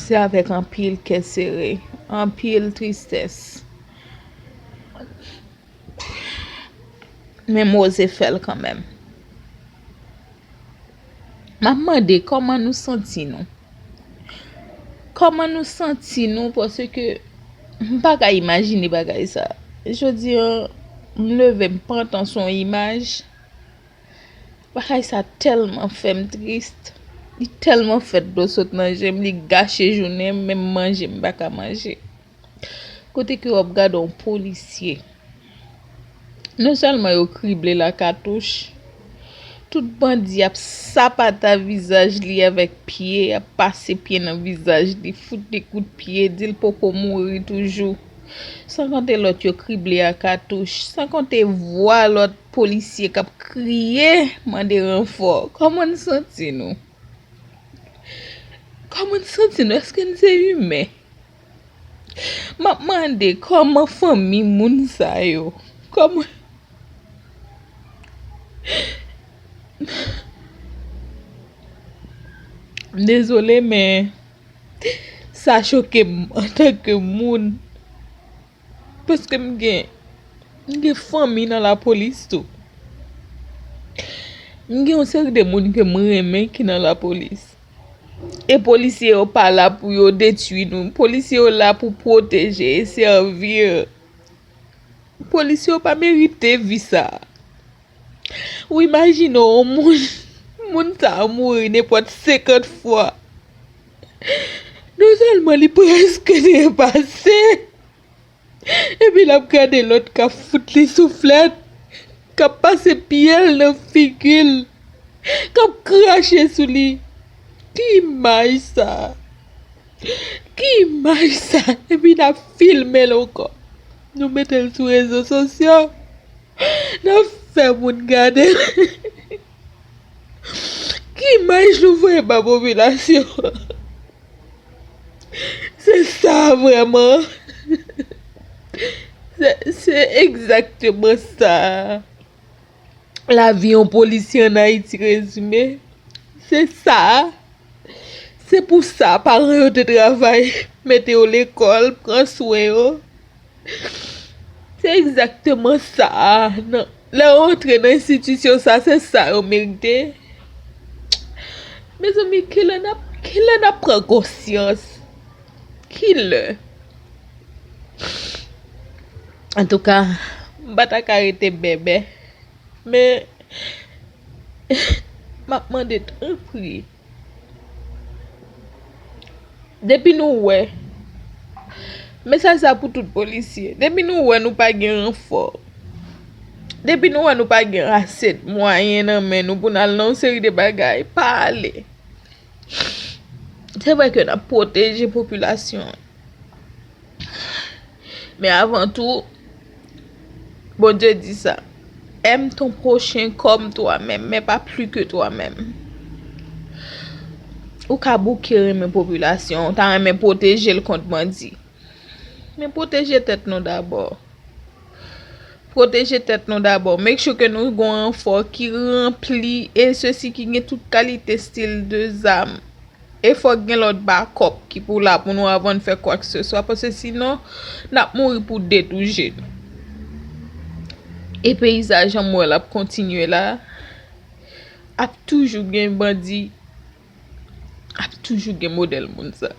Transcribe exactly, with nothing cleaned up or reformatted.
Se avèk anpil kè sere, anpil tristès. Men m oze fè l kanmenm. M ap mande kòman nou santi nou. Kòman nou santi nou? Paske m pa ka imajine bagay sa. Jodi a, m leve, m pantan sou yon imaj. Bagay sa tèlman fè m tris. Li tèlman fè dlo sot nan je m, li gache jounen m, menm manje m pa ka manje. Kote ke w ap gade yon polisye. Non sèlman yo krible l a katouch, tout bandi ap sapata vizaj li avèk pye, ap pase pye nan vizaj li, fout li kout pye, di l poko mouri toujou. San konte lòt yo krible a katouch, san konte vwa lòt polisye k ap kriye, mande ranfò. Kòman n santi nou? Kòman n santi nou? Èske n se imen? M ap mande, kòman fanmi moun sa yo? Kòman? M dezole, men sa choke m antanke moun. Paske m gen, m gen fanmi nan lapolis tou. M gen yon seri de moun ke m renmen ki nan lapolis. E polisye yo pa la pou yo detwi nou. Polisye yo la pou pwoteje e sèvi. Polisye yo pa merite vi sa. Ou imajine w, yon moun, moun sa a mouri nenpòt senkant fwa. Non sèlman li prèske trepase, epi l ap gade lòt k ap fout li souflèt, k ap pase pye l nan figi l, k ap krache sou li. Ki imaj sa? Ki imaj sa? Epi n ap filme l ankò. Nou mete l sou rezo sosyo. N ap fè moun gade l. Ki imaj nou voye ba popilasyon an? Se sa vrèman. Se, se egzakteman sa. Lavi yon polisye ann Ayiti rezime. Se sa. Se pou sa paran yo te travay, mete yo lekòl, pran swen yo. Se egzakteman sa a. Nan, lè yo antre nan enstitisyon sa, se sa yo merite. Mezanmi, kilè n ap, kilè n ap pran konsyans? Kilè? Antouka, m pa ta ka rete bèbè. Men, m ap mande, tanpri. Depi nou wè, mesaj sa pou tout polisye. Depi nou wè nou pa gen ranfò, depi nou wè nou pa gen ase mwayen nan men nou pou n al nan yon seri de bagay, pa ale. Se vre ke n ap pwoteje popilasyon an. Men avan tou, Bondye di sa, aime ton prochain comme toi-même, mais pas plus que toi-même. Ou ka bouke renmen popilasyon, ou ta renmen pwoteje l kont bandi. Men pwoteje tèt nou dabò. Pwoteje tèt nou dabò. Make sure ke nou gon ranfò ki ranpli e sesi ki gen tout kalite stil de zam. E fòk gen lòt bakòp ki pou la pou nou avan n fè kwakseswa, paske sinon, n ap mouri pou de tou je nou. E peyizaj an m wè l ap kontinye la, ap toujou gen bandi, ap toujou gen modèl moun sa.